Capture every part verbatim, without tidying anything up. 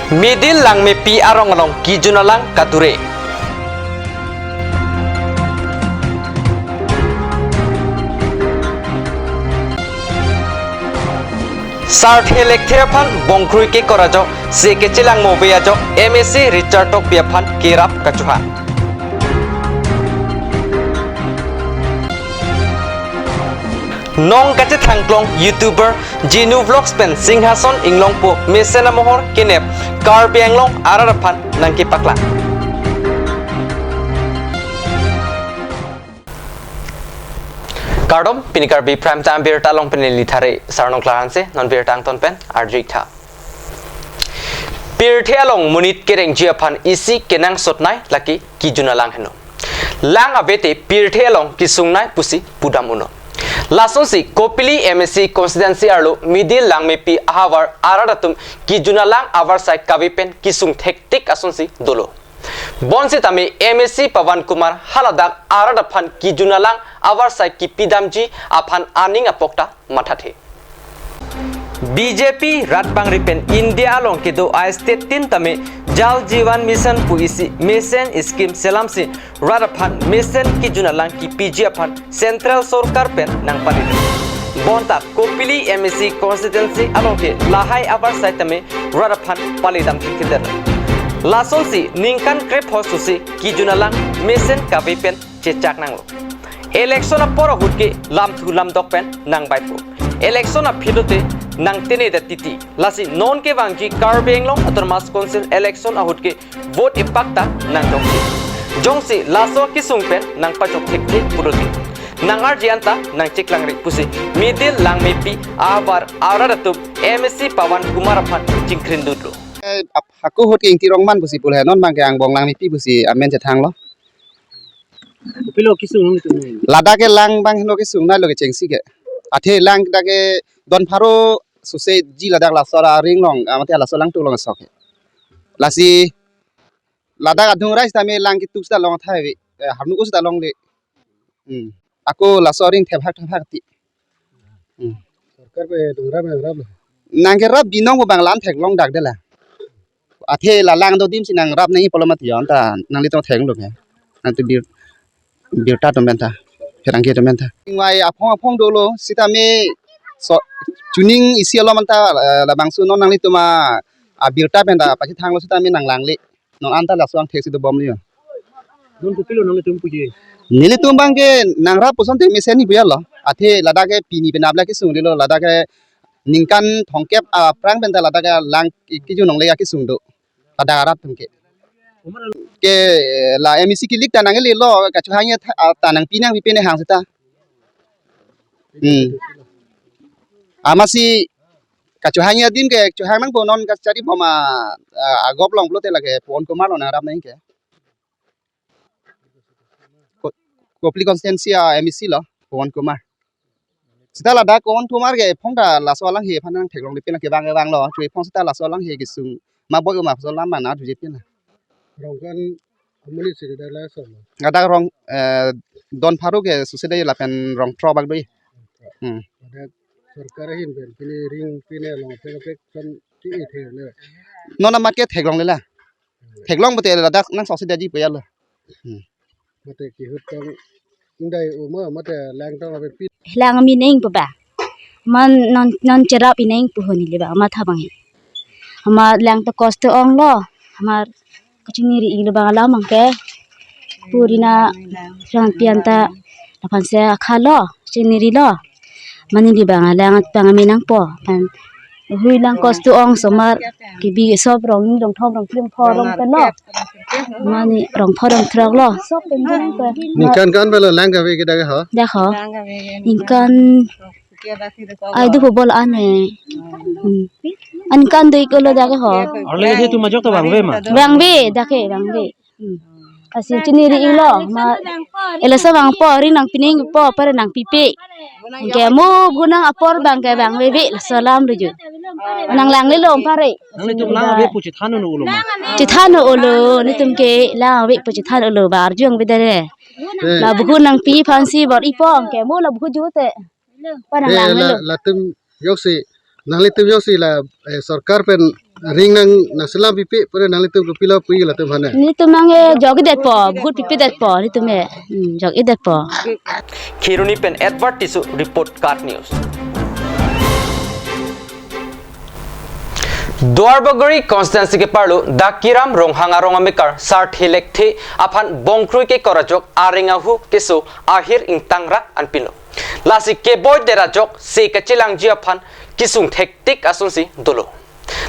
Middle Langmepi arong along kijun alang kadure. Sarthe Lekthe aphan bongkrui kekor ajok, se kechelang mo ave ajok, M A C Richard Tokbi aphan kerap kachohang. Nong kachethangklong YouTuber Jinu Vlogs pen Singhason Inglongpo mesen amohor kenep Karbi Anglong arat aphan nangkepaklang. Kardom, pini Karbi Prime Time birta along pen neli Thare Sarnong Klarhanse, non birta angton pen arju-ik tha. Pirthe along monit kerengji aphan isi kenangsotnei lake kijun alang henlo. Lang avete pirthe along kesungnei pusi pudam unlo. Lasonsi Kopili M A C constituency arlo Middle Langmepi ahavar arat atum kijun alang avarsai kave pen kesung thektik asonsi dolo. Bonsitame M A C Pawan Kumar haladak arat aphan kijun alang avarsai kepidamji aphan aning apok ta mathathe. B J P rat bangri pen India along kedo a-state tin tame Jal Jeevan Mission pu isi mesen scheme selamsi rat aphan mesen kijun alang kepiji aphan Central Sorkar pen nangpali. Bonta Kopili M A C constituency along ke lahai avarsai tame rat aphan palidam thekthedet. Lasonsi ningkan krepho susi kijun alang mesen kave pen chechak nanglo. Election apor ahut ke lamthu lamdok pen nangvaipo. Election aphi lote nangtenedet titi. Lasi non kevangji Karbi Anglong Autonomous Council election ahut ke vote epak ta nangjongsi. Jongsi laso kesung pen nangpachok thekthe pulote nangarji anta nangcheklangri pusi Middle Langmepi ahavar arat atum M A C Pawan Kumar aphan chingkrin dutlo. Eh, ap-, hako ahut ke Ingti Rongman pusi pule non abang ke angbong Langmepi pusi amen chethanglo. Kopilo kesung nangtum? Ladak ke lang abang heno kesung nai lo kechengsi ke. Athe lang dak ke don pharo suse ji ladak laso aring along, ah, mate laso alangtum along sok ke. Lasi ladak adung rai sitame lang ketuk sita long thai ave, eh, harnu us sita longle. Hmm. Ako laso aring thephak thephak ti. Hmm. Sorkar pen dongrap nangraplo. Nangkerap binong pu abang la-an theklong dak detlo. Athe la lang do adim si nangrap nangji pulo mati anta nanglitum theklong ke. Nanglitum bir, birta atum pen ta, pherangke atum pen ta. Ingvai aphong aphong dolo sitame so chuning isi alom anta, eh, labangso non nanglitum a, abirta pen ta pachethanglo sitame nanglangle. Non anta laso angthek si dobomlo. Non kopilo nanglitum puji? Nelitum abang ke nangrap puson te mesen ni puya lo. Athe ladak ke pini penap la kesung dilo, ladak ke ningkan thomkep aphrang pen ta ladak ke lang ki-, kijun longle kesung do. Ladak arat atum ke. Ke la M A C kilik ta nanglelo, kachohang ya tha-, ah, ta nangpi nangpipe ne hang sita. Hmm. Amatsi kachohang ya adim ke chohang nangpo non kachari bom a, ah, agop long pulote lake Pawan Kumar lo nangrap nangji ke. Ko-, Kopili constituency a M A C lo, Pawan Kumar. Sita ladak Pawan Kumar ke aphong ta laso alanghe aphan nangtheklongle pen ke bang bang lo, chu aphong sita laso alanghe kesung ma boi ma so lam mana juje pen. Rong kan amonit si dak laso lo. Ladak rong, eh, don pharo ke suse dei lapen rong phro bak doi. Hmm. Ladak sorkar ahin pen pini ring pini along pek pek son ti e the le. Non amat ke theklongle la. Theklong pute ladak nangsoksi daji puya lo. Hmm. Mate kehut tong indai uma mate lang tong abe pi. Lang mi neng pu ba. Man non, non cherap ineng pu honi le ba, ma tha bang he. Ama lang to kos to ong lo. Ama kachiniri ilo bang alam angke. Purina rang pian ta lapan se akha lo, chiniri lo. Mani li bang alang pang ame nangpo. Pan hui lang kos to ong somar kibi sop rong ni rong thom rong phli rong pho rong pen lo. Mani rong pho rong throk lo. Sop pen jeng pen. Ningkan kan belo lang kave ke dak ho? Dak ho. Ningkan ai du bol ane. Hmm. An kan dei ko lo dak ho. Arle si tu majok to bang ve ma? Bang ve, dak ke bang ve. Hmm. Asi chiniri ilo ma. Ela sa bang po ring nangpi neng po pare nangpipe. Ke mo bu nang apor bang ke bang veve laso alam ruju. Nanglangle lo pare. Nanglitum lang ave pu chethan un-e ulo ma? Chethan un-e ulo, nelitum ke lang ave pu chethan un-e ulo, ba arju ang beda re. Eh. La buku nangpi aphansi bor-i po ke mo la buku jute. Pa nang Eh, lang la, lo. Latum joksi, nanglitum joksi la, eh, sorkar pen Ring nang naselam pipe pura nanglitum kopilo pu-i latum aphan na. Nelitum nang e jok-idetpo, vote pipedetpo, nelitum e. Hmm, jok-idetpo. Kheroni pen Edward Tisso report, KAT News. Duarbagori constituency keparlo Dakiram Ronghang arong amekar Sarthe Lekthe aphan bongkrui kekor ajok areng ahu keso ahir ingtangrak anpinlo. Lasi keboidet ajok se kachelangji aphan kesung thektik asonsi dolo.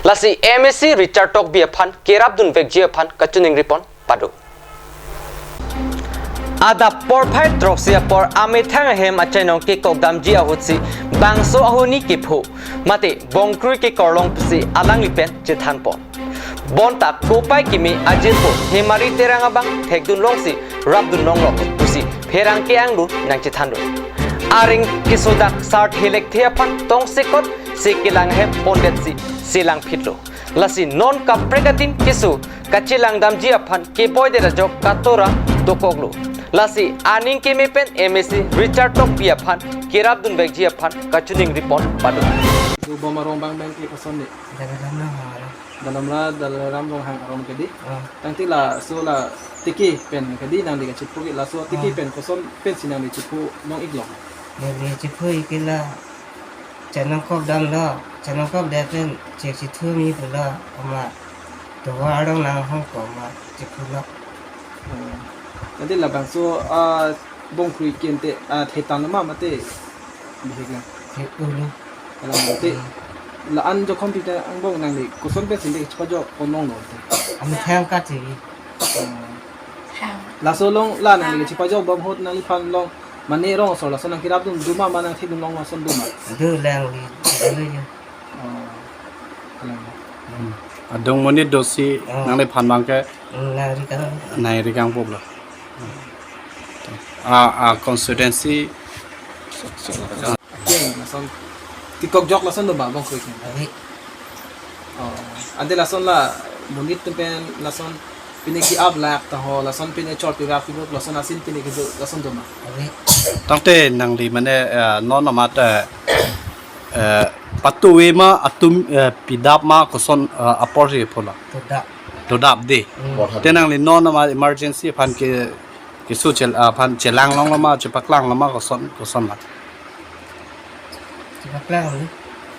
Lasi M A C Richard Tokbi aphan kerapdunvekji aphan kachiningripon pado. Adap porphai throksi apor amethang ahem achainong kekokdamji ahutsi bangso ahoni kepho mate bongkrui kekorlong pusi alangli pen chethanpon. Bonta kopai kimi ajirpo Hemari Terang abang thekdunlongsi rapdunlonglo pusi pherangke angno nangchethandun. Areng kesodak Sarthe Lekthe aphan tongsekot se kelang ahem pondetsi selangphitlo. Lasi non kaprek adim keso kachelangdamji aphan keboidet ajok katora dokoklo. Lasi aning keme pen M A C Richard Tokbi aphan kerapdunvekji aphan kachiningripon pado. Dobom arong abang abang ke koson ne? Dalamra Ronghang arong. Dalamra Dalam Ronghang arong kedi. Ah. Tangte laso la tiki pen kedi nangli kachiphu ke laso tiki Ah. pen koson pensi nangli chiphu nong-iklo? Neli chiphu-ik ke la chenong kok damlo, chenong kok dam pen chek chithu mi pulo, ama tovar arong nanghong ko ma chiphulo. Hmm. Tangte labangso, ah, bongkrui kente, ah, thetan ma mate bihek lang? Thek-ulo. Kalang mate. Hmm. La-an jokhom tita angbong nangli koson pensi neli chipajok ponlonglo te? Amethang kati. Hmm. Laso along la nangli chipajokbom ahut nangliphan along mane rong asor laso nangkerapdun doma ma nangthekdunlong ason doma? Do lang li, do yo. Oh. Kalang. Hmm. Adung monit dosi Oh. nangliphan abang ke Hmm, nangri kang. nangri kangpuplo. A, a constituency. Keng lason. Kekokjok lason doma bongkrui keng? Ave. Oh, ante lason la monit atum pen lason pine ki-ap lak ta ho, lason pine chor pirak pibuk lason asin pine kedo lason doma? Ave. Tangte nangli mane, eh, non amat, eh, eh, patuwe ma atum, eh, pidap ma koson, eh, apor si phola? Dodap. Dodap de. Hmm. Te nangli non amat emergency aphan ke keso chel, aphan chelanglonglo ma, chepaklangloma koson, koson ma? Chepaklanglo.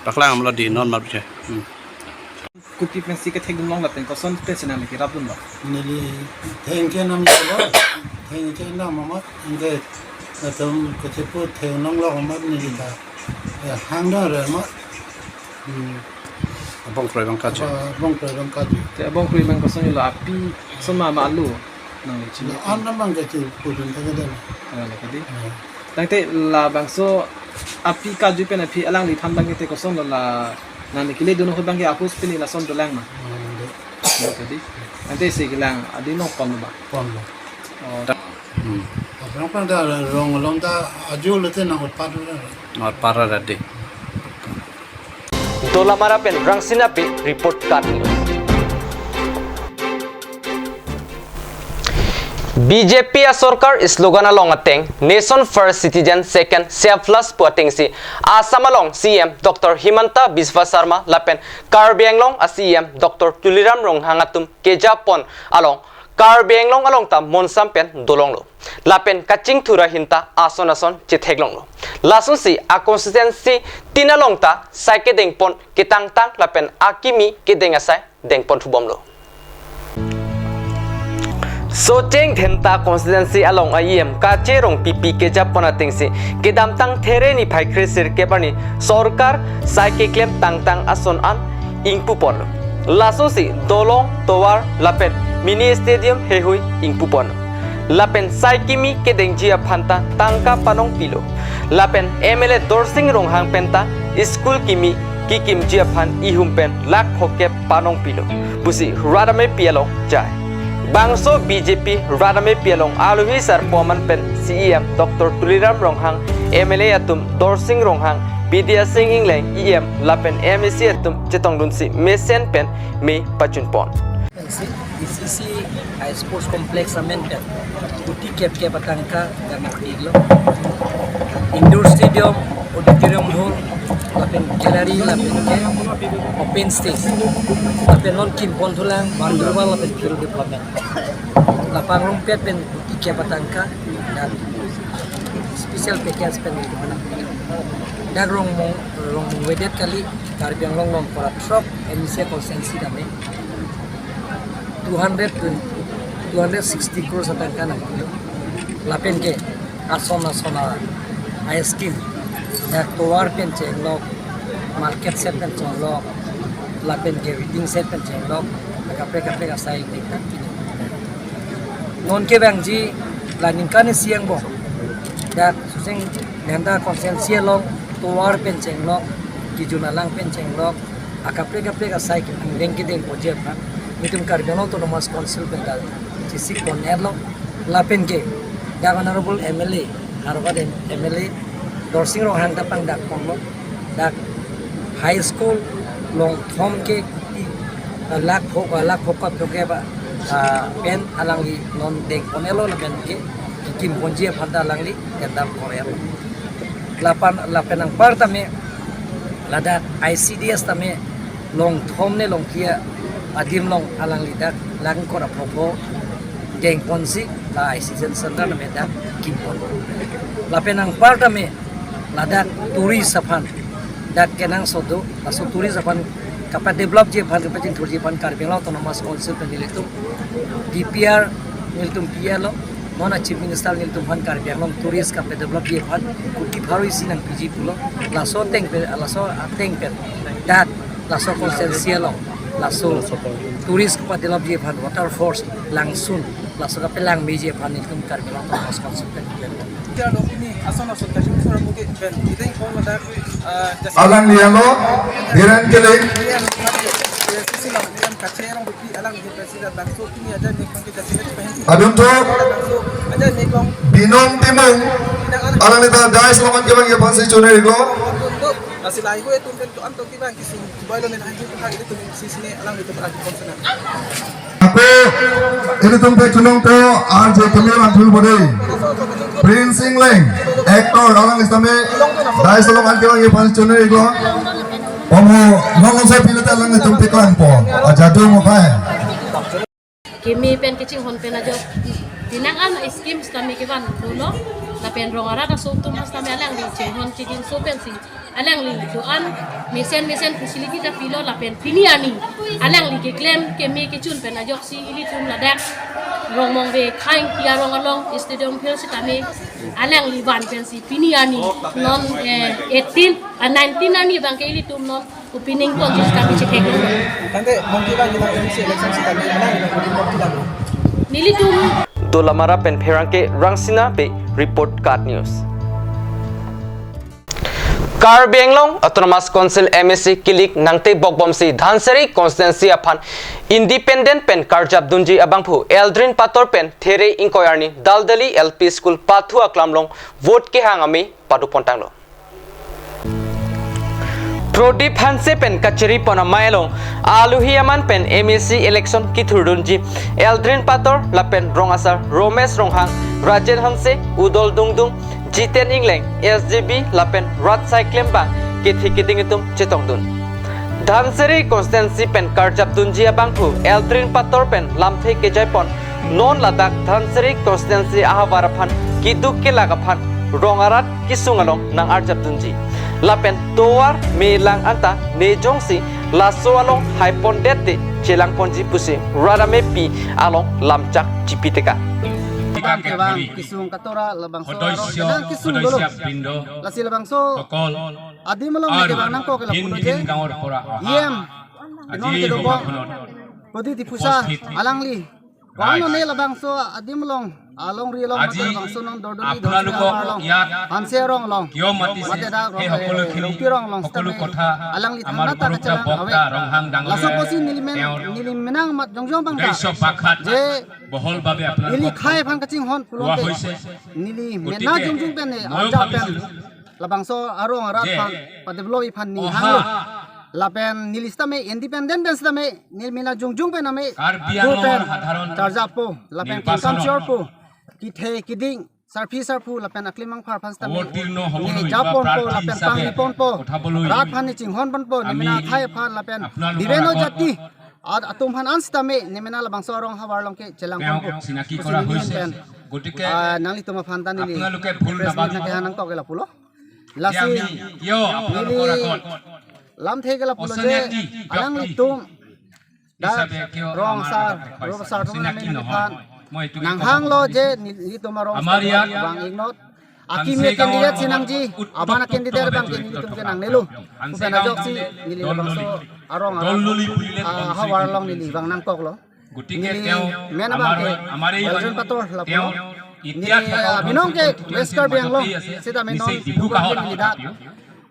Paklanglo di non ma je. Hmm. Kopi pensi kethekdunlong lapen koson pensi nangli kerapdunlo? Neli thengke namlo, thengke nam amat, anke latum kachiphu thekdunlong amat neli ta, eh, hangdun re amat. Hmm. Bongkrui abang kaju. Ba, bongkrui abang kaju. Te bongkrui abang koson lo, api ason ma ma alu nangli chini? La-an abang kachipudun thekdun. Ah, la kedi. Hmm. Tangte labangso api kaju pen aphi alangliphan abang ke te koson lo la nangli keledun ahut abang ke ahus pini lason dolang ma? Hmm, do. Do kedi. Tangte isi kelang adim nangponlo ma? Ponlo. Oh. Hmm. Aphrang phrang ta rong along ta ajo lote nang-otpar ra. Nang-otpar ra de. Dolamara pen Rangsina Bey report, KAT News. B J P asorkar slogan along ateng Nation First Citizen Second Selfless pu atengsi Assam along C E M Doctor Himanta Biswa Sarma lapen Karbi Anglong a C E M Doctor Tuliram Ronghang atum kejapon along Karbi Anglong along ta monsam pen dolonglo. Lapen kachingthur ahin ta ason ason chetheklonglo. Lasonsi a constituency tin along ta sai kedengpon ketangtang lapen akimi kedeng asai dengponthubomlo. Socheng Dhenta constituency along a E M Kache Rongpipi kejapon atengsi kedamtang There niphai kre sirkep arni sorkar sai keklem tangtang ason an ingpuponlo. Lasonsi dolong, tovar lapen mini stadium heihui ingpuponlo. Lapen sai kimi kedengji aphan ta tangka panongpilo. Lapen M L A Dorsing Ronghang pen ta school kimi kekimji aphan ihum pen lakh phokep panongpilo pusi rat amepi along jai. Bangso B J P rat amepi along alohi sarpo aman pen C E M Doctor Tuliram Ronghang, M L A atum Dorsing Ronghang, Bidya Sing Engleng E M lapen M A C atum chetongdunsi mesen pen me pachunpon. B C C I sports complex amen pen kuti kep kep atangka gana pilo. Indoor stadium, auditorium hall, lapen Gallery lapen ke open stage. Lapen non kimpon thulang, Bandurwal lapen Field Department. Lapang rumpet pen ikep atangka, dak special package pen. Dak Rongmong, Rongmong avedet kali, Karbi Anglong along pura throk, M A C constituency tame. Two hundred, two hundred sixty crores atangka nang. Lapen ke ason ason a scheme. Dak tovar pen chenglok, market shed pen chenglok, lapen ke reading shed pen chenglok, kaprek kaprek asai ke kan. Non ke bangji la ningkan isi angbong. Dak Suseng Nenda constituency along tovar pen chenglok, kijun alang pen chenglok, akaprek kaprek asai ke angdeng kedeng poje aphan. Nelitum Karbi Anglong Autonomous Council pen ta chesik pon-etlo. Lapen ke dak Honorable M L A, Howraghat M L A Dorsing Ronghang ta pangdak ponlo. Dak high school along thom ke kuti, ah, lakh phok, ah, lakh phok kep ke ba, ah, pen alangli non deng pon-etlo lapen ke kekimponji aphan ta alangli tender kor-etlo. Lapen, lapen anpar tame ladak I C D S tame along thom ne along klia adim along alangli dak lang kor apho pho deng ponsi la I C D S center tame dak kimpon. Lapen anpar tame ladak tourist aphan dak kenangsot do, laso tourist aphan kapadevelopji aphan, kapachingthurji aphan Karbi Anglong Autonomous Council pen nelitum D P R nelitum P L O, non a Chief Minister nelitum aphan Karbi Anglong tourist kapadevelopji aphan kuti pharo isi nangpiji pulo. Laso ateng pen, laso ateng pen dak laso constituency along laso tourist kapadevelopji aphan water sports langsun laso kapelang meji aphan nelitum Karbi Anglong Autonomous Council pen. Kya dong ini ason ason kasih besar mungkin ben kita yang mau ada, eh, Alang lialo, Biren Kilik. Sisi lang, yang kacang orang bukti alang di president langsung ini aja nih kita sini pengen. Adun tu, langsung aja nih kong. Binong Timung. Alang neta dais lawan kebang ya pansi chune iglo. Nasi lain gue tuh kan tuh anto kebang kisung. Bailo nen hajir hajir itu sisi nih alang itu pernah konsena. Ako, ilitum pek chunong to, R J Kemil Anthul Bode. Prince Engleng, actor, alang istame, dais along an kebang ye pansi chune iglo. Omo, nong nong sa pilita alang itum pek langpo, ajadu mo kai. Keme pen kechinghon pen ajok. Tinang an scheme sitame kevan dolo, lapen rong arat aso atum sitame alangli chinghon chijinso pensi alangli do-an mesen mesen facility ta pilo lapen pini arni alangli keklem keme kechun pen ajoksi ilitum ladak Rongmong ve Khang Pi arong along stadium field sitame alangli van pensi pini arni non, eh, eighteen, ah, nineteen arni abang ke ilitum non opening ponji sitame chetheklong. Tangte mungkin bang kita M A C election sitame mana kita mungkin bang kita. Nelitum Dolamara pen pherangke Rangsina Bey report, KAT News. Karbi Anglong Autonomous Council M A C kilik nangtebok bomsi Dhansiri constituency aphan independent pen karjap dunji abangphu Eldrin Pator pen There ingkoi arni Daldali L P School pathu aklam along vote kehang amei pado pontanglo. Prodip Hanse pen kachiri pon amei along aluhi aman pen M A C election kithurdunji Eldrin Pator lapen rong asar Romesh Ronghang, Rajen Hanse, Udol Dungdung, Jiten Engleng, S G B lapen rat saiklem bang kethe keding atum chetongdun. Dhansiri constituency pen karjap dunji abangphu Eldrin Pator pen lamthe kejai pon non ladak Dhansiri constituency ahavar aphan keduk kelak aphan rong arat kesung along nang-arjap dunji. Lapen tovar melang anta nejongsi laso along hai pondet te chelang ponji pusi rat amepi along lamchak chipi teka. Bang ke bang kesung katora labangso arong kedang kesung dolo. Lasi labangso adim along ke bang nangkok ke lapulo je. Yem non ke dobong. Prodip Diphusa alangli. Kono ne labangso adim along, alongri along mate labangso non Dordoli Dordoli along, Hanse arong along, mate dak rong, Rongpi arong along, sitame alangli thangta kachelang ave. Laso apotsi neli men, neli menang mat jongjong bang ta. Je neli khei aphan kachinghon pulote, neli menang jongjong pen ne, arjap pen labangso arong arat aphan padevelop aphan neli hanglo. Lapen neli sitame independent pen sitame neli menang jongjong pen amei Karbi Anglong pen charjappo lapen kengkam chorpo, kethe keding sarpi sarpo lapen aklimang phar aphan sitame, Otirno hobolo ne japonpo lapen pangri ponpo, rat aphan ne chinghon ponpo, nemena athai aphan lapen bibeno jati atum aphan an sitame nemena labangso arong ahavar along ke chelang ponpo. Pusi neli pen, ah, nanglitum aphan ta neli press meet nangkehang nangkok ke lapulo. Lasi neli lamthe ke lapulo je, alanglitum dak rong asar, rong asar atum nangmen aphan nanghanglo je nelitum arong asar vang-iknot. Akimi candidate si nangji, abang candidate abang ke nelitum ke nangnelo. Pu pen ajoksi neli labangso arong, ah, ahavar along neli vang nangkoklo. Neli men abang ke Eljon Pator lapulo. Neli, ah, binong ke West Karbi Anglong, sitame non Dibrugarh ke neli dak,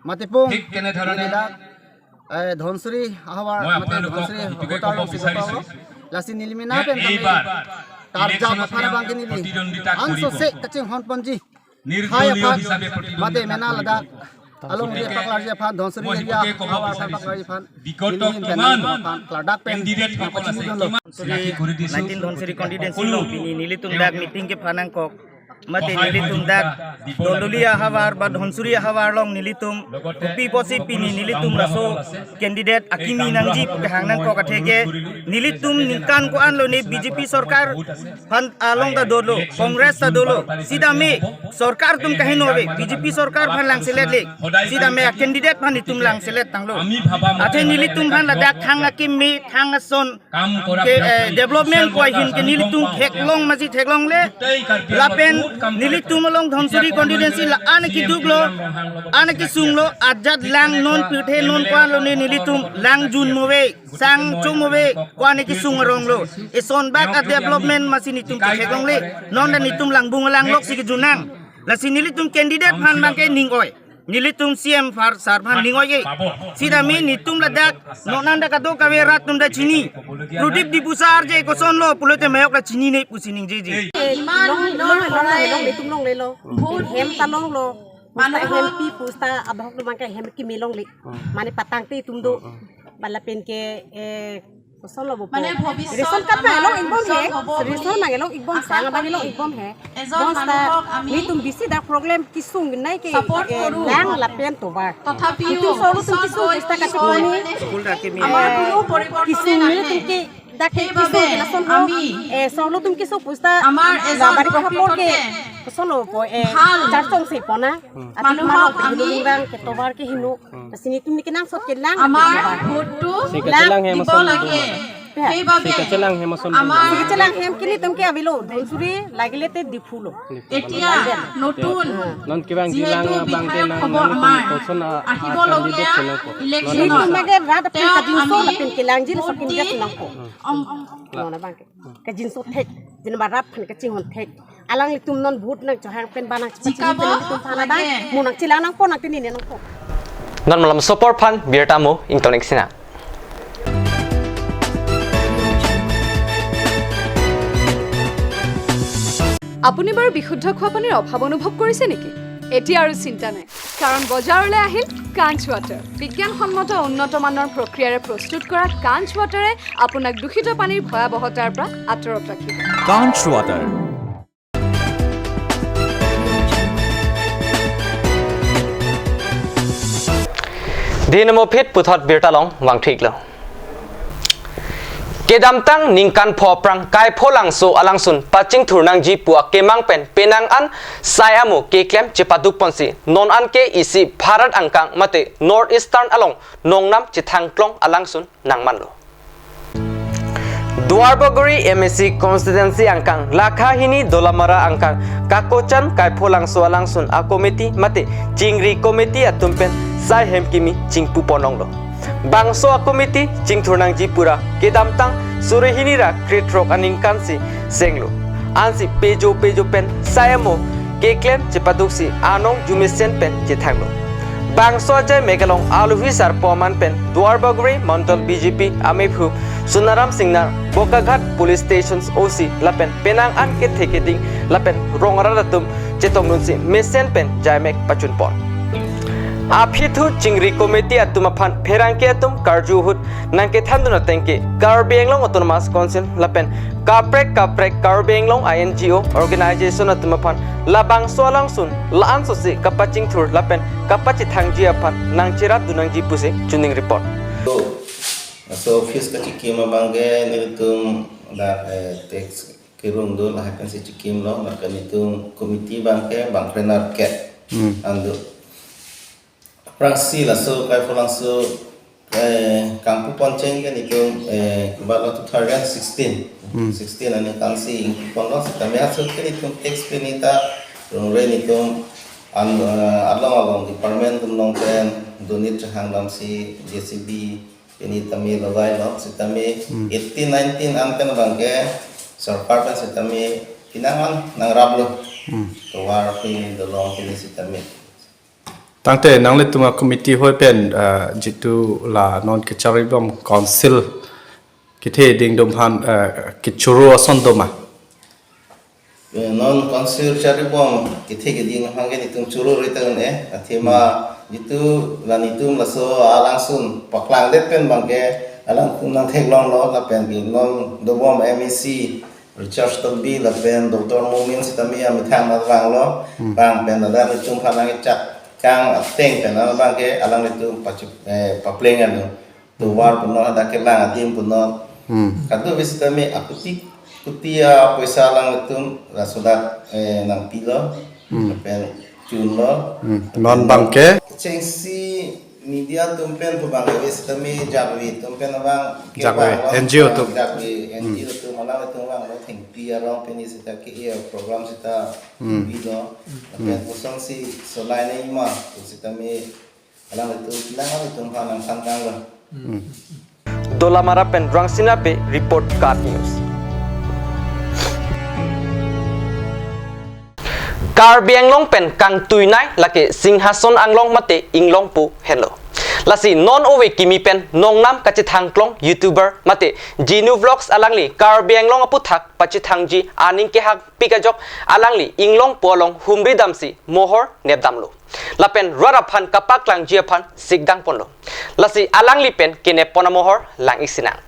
Matipung neli dak, eh, Dhansiri ahavar, mate Dhansiri voter along si gotoklo. Lasi neli mena pen tame karjap aphan abang ke neli ansose kachinghon ponji. Hai aphan, mate mena ladak alongri apaklarji aphan, Dhansiri area ahavar aphan paklarji aphan, neli ahin pen aphan klardak pen pachini dunlo. Nineteen Dhansiri constituency along pini nelitum dak meeting kephan nangkok. Mate nelitum dak Dondoli ahavar ba Dhansiri ahavar along nelitum kopi apotsi pini nelitum laso candidate akimi nangji pu kehang nangkok athe ke, nelitum ningkan ko-anlo ne B J P sorkar aphan along ta dolo, Congress ta dolo, sitame sorkar atum kaheno ave, B J P sorkar aphan langselet le, sitame a candidate aphan itum langselet tanglo. Athe nelitum aphan ladak thang akimi, thang ason ke, eh, development ko ahin ke nelitum theklong masi theklongle. Lapen nelitum along Dhansiri constituency la-an keduklo, an kesunglo, ajat lang non pirthe non ko-anlo ne nelitum lang junmo ave, sang chom ave, ko-an kesung aronglo. Eson bak a development masi nelitum theklongle. Non ta nelitum langbung alanglok si kejun nang. Lasi nelitum candidate aphan abang ke ning oi. Nelitum C M aphan sar aphan ning oi-e. Sitame nelitum ladak non an dak kadokave rat atum ta chini. Pradip Diphusa arje kosonlo pulote mayok ta chinine pusi ningjeje. Long, long, long, long, long, nelitum longlelo. Hem ta longlo. Pusta hem pi, pusta adhok lo abang ke hem kimi longle. Mane patang te itum do. Ba lapen ke, eh, kosonlo bo. Mane bhobishyot ration card nang elong ikbom he. Ration nang elong ikbom he. Asa abang elong ikbom he. Ejon manuhok ami nelitum bisi dak problem kesung nai ke, support eh, koru. Lang lapen tovar. Tothapiyo, itum sorlo atum kesung, pusta kacheponi. School dak kimi. Amar kono poriborton kisung nelitum ke dak ke kisung ke lason ho. Ami eh, sorlo atum kesung pusta amar ejon labari ko hapor ke. Kosonlo po, eh, bhal charchong si pona. Atik manuhok mano ke hinu ami lungrang ke tovar ke hinu. Lasi nelitum ne kenangsot ke lang. Amar vote to si lang kechelang hem ason lage. He babe si kechelang hem ason. Amar si kechelang hem ke nelitum ke avelo. Dhansiri lagile te Diphu lo. Etia notun non kevang jilang abang ke nang nelitum koson a candidate chelangpo. Nelitum ke rat aphan kajinso lapen kelangji laso candidate chelangpo. Ong ong. Non abang ke kajinso thek, jin ba rat aphan kachinghon thek. Alanglitum non vote nangchohang pen ba nangchepachini pen nelitum aphan abang mo nangchelang nangpo, nangtini ne nangpo. Non malam sopor aphan birta mo ingtonek sina. আপুনি বাৰু বিশুদ্ধ খোৱা পানীৰ অভাৱ অনুভৱ কৰিছে নেকি? এতিয়া আৰু চিন্তা নাই, কাৰণ বজাৰলৈ আহিল কাঞ্চ ৱাটাৰ। বিজ্ঞানসন্মত উন্নত মানৰ প্ৰক্ৰিয়াৰে প্ৰস্তুত কৰা কাঞ্চ ৱাটাৰে আপোনাক দূষিত পানীৰ ভয়াৱহতাৰ পৰা আঁতৰত ৰাখিব। Kanch Water. Dei namo phit puthot birta along vangthu-iklo. Kedamtang ningkan pho aphrang Kaipholangso alangsun pachingthur nangji pu akemang pen penang an sai amo keklem chepaduk ponsi non an ke isi Bharat angkang mate North Eastern along nongnam chethangklong alangsun nangmanlo. Duarbagori M A C constituency angkang Lakhahini Dolamara angkang Kakochan Kaipholangso alangsun a committee mate chingri committee atum pen sai hem kimi chingpu ponlonglo. Bangso a committee chingthur nangji pura kedamtang suri hini ra krethrok aningkan si senglo. Ansi pejo pejo pen sai amo keklem chepaduksi anong jumesen pen chethanglo. Bangso achai megalong aluhi sarpo aman pen Duarbagori Mandal B J P amephu Sunaram Singnar, Bokaghat Police Stations O C lapen penang an kethe keding lapen rong arat atum chetongdunsi mesen pen jaimek pachunpon. Aphi thu chingri committee atum aphan pherangke atum karju ahut nangkethandun ateng ke Karbi Anglong Autonomous Council lapen kaprek kaprek Karbi Anglong I N G O organization atum aphan labangso alangsun la-an sose kapachingthur lapen kapachethangji aphan nangcherapdun nangji pusi Chuning report. So, so office kachikim abang ke nelitum dak, eh, tax kerung do lahai pensi chikimlo, lapen nelitum committee abang ke bang krenerkep Hmm. an do. Aphrangsi laso Kaipholangso, eh, kangpu poncheng ke nelitum, eh, kebalo two thousand sixteen. Hmm. Sixteen aningkansi ingpu ponlo, setame aso ke nelitum tax pini ta rongre nelitum an, eh, along along department atum along pen donate chehang damsi J C B pini tame lovailo, setame Hmm. eighteen nineteen an pen abang ke sorkar pen setame pinangan nangraplo. Hmm. Tovar pini dolong pini setame. Tangte nanglitum a-committee hoi pen, eh, jitu la non kecharibom council kethe dingdom aphan, eh, kechoro ason doma? Eh, non council charibom kethe keding aphan ke nelitum choro ri tang eh. Athema Hmm. jitu la nelitum laso alangsun paklangdet pen abang ke alangtum nangtheklonglo lapen ke non dobom M A C Richard Tokbi lapen Doctor Momin setame amethang nangvanglo, Hmm. vang pen ladak nelitum aphan nangkechak kang ateng pen abang ke alanglitum pachi-, eh, papleng anu. Tovar punon, hadak kelang adim punon. Hmm. Kadokave setame akuti kuti apoisa alanglitum laso dak, eh, nangpilo. Hmm. Pen chunlo. Hmm. Non abang ke? Chengsi media atum pen pu abang ke setame jakve atum pen abang ke Jakve, abang lo. N G O atum. Jakve, Hmm. N G O atum alanglitum vanglo, thengpi arong pini seta ke-e program seta Hmm. pilo. Pen Hmm. kosonsi solai nangji ma pu setame alanglitum, alanglitum aphan nangthan kanglo. Hmm. Dolamara pen Rangsina Bey report, KAT News. Karbi Anglong pen kangtuinei lake Singhason Anglong mate Inglongpo henlo. Lasi non ove kimi pen nongnam kachethangklong YouTuber mate Genu Vlogs alangli Karbi Anglong aputhak pachethangji aning kehangpik ajok alangli Inglongpo along humri damsi mohor nepdamlo. Lapen rat aphan kapaklangji aphan sikdang ponlo. Lasi alangli pen kenep pon amohor lang-ik sinang.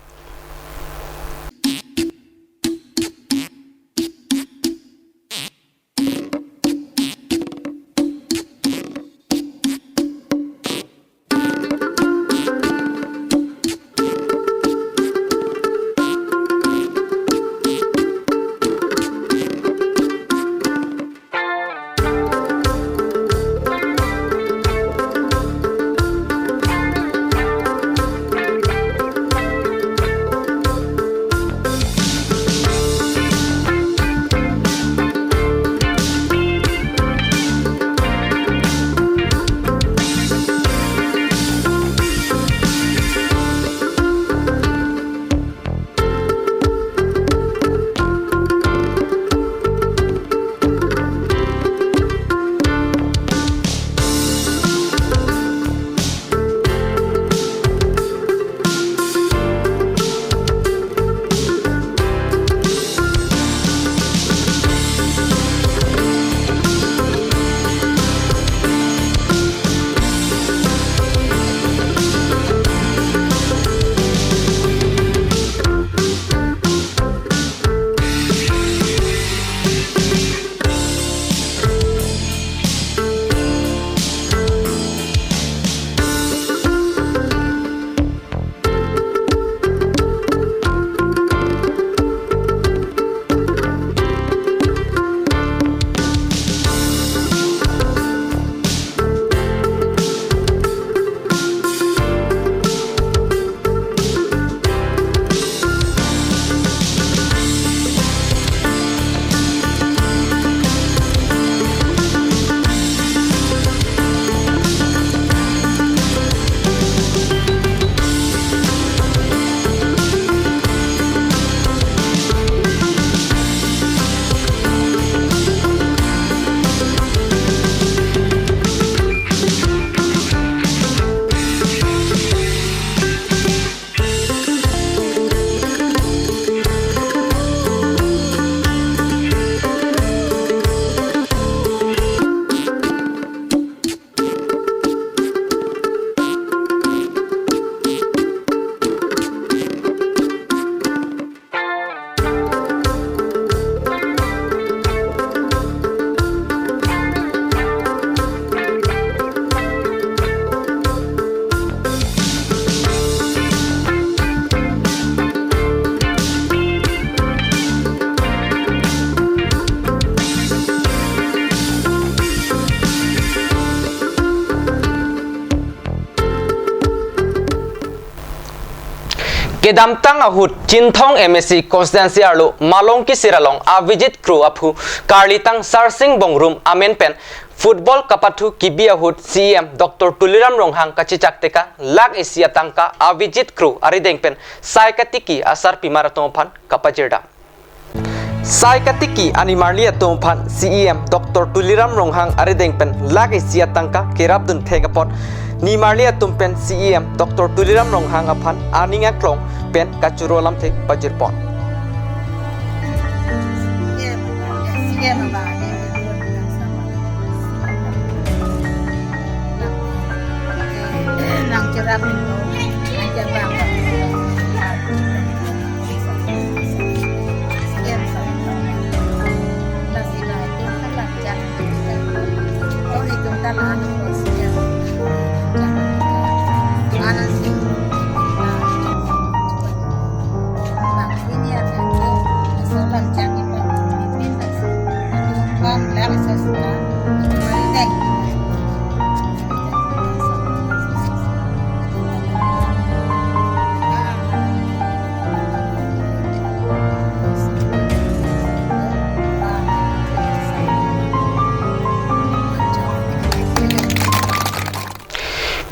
Kedamtang ahut Chinthong M A C constituency arlo Malongkisir along Avijit Kro aphu karlitang Sarsing Bongrung amen pen football kapathu kebi ahut C E M Doctor Tuliram Ronghang kachechak tekang lakh isi atangka Avijit Kro arideng pen sai katiki asarpimar atum aphan kapajirdam. Sai katiki animarli atum aphan C E M Doctor Tuliram Ronghang arideng pen lakh isi atangka kerapdun thek apot nimarli atum pen C E M Doctor Tuliram Ronghang aphan aning aklong pen kachoro alamthe pajirpon.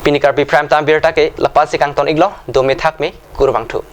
Pini Karbi Prime Time birta ke la-an si kangton iklo, dome thakme, kurvangthu.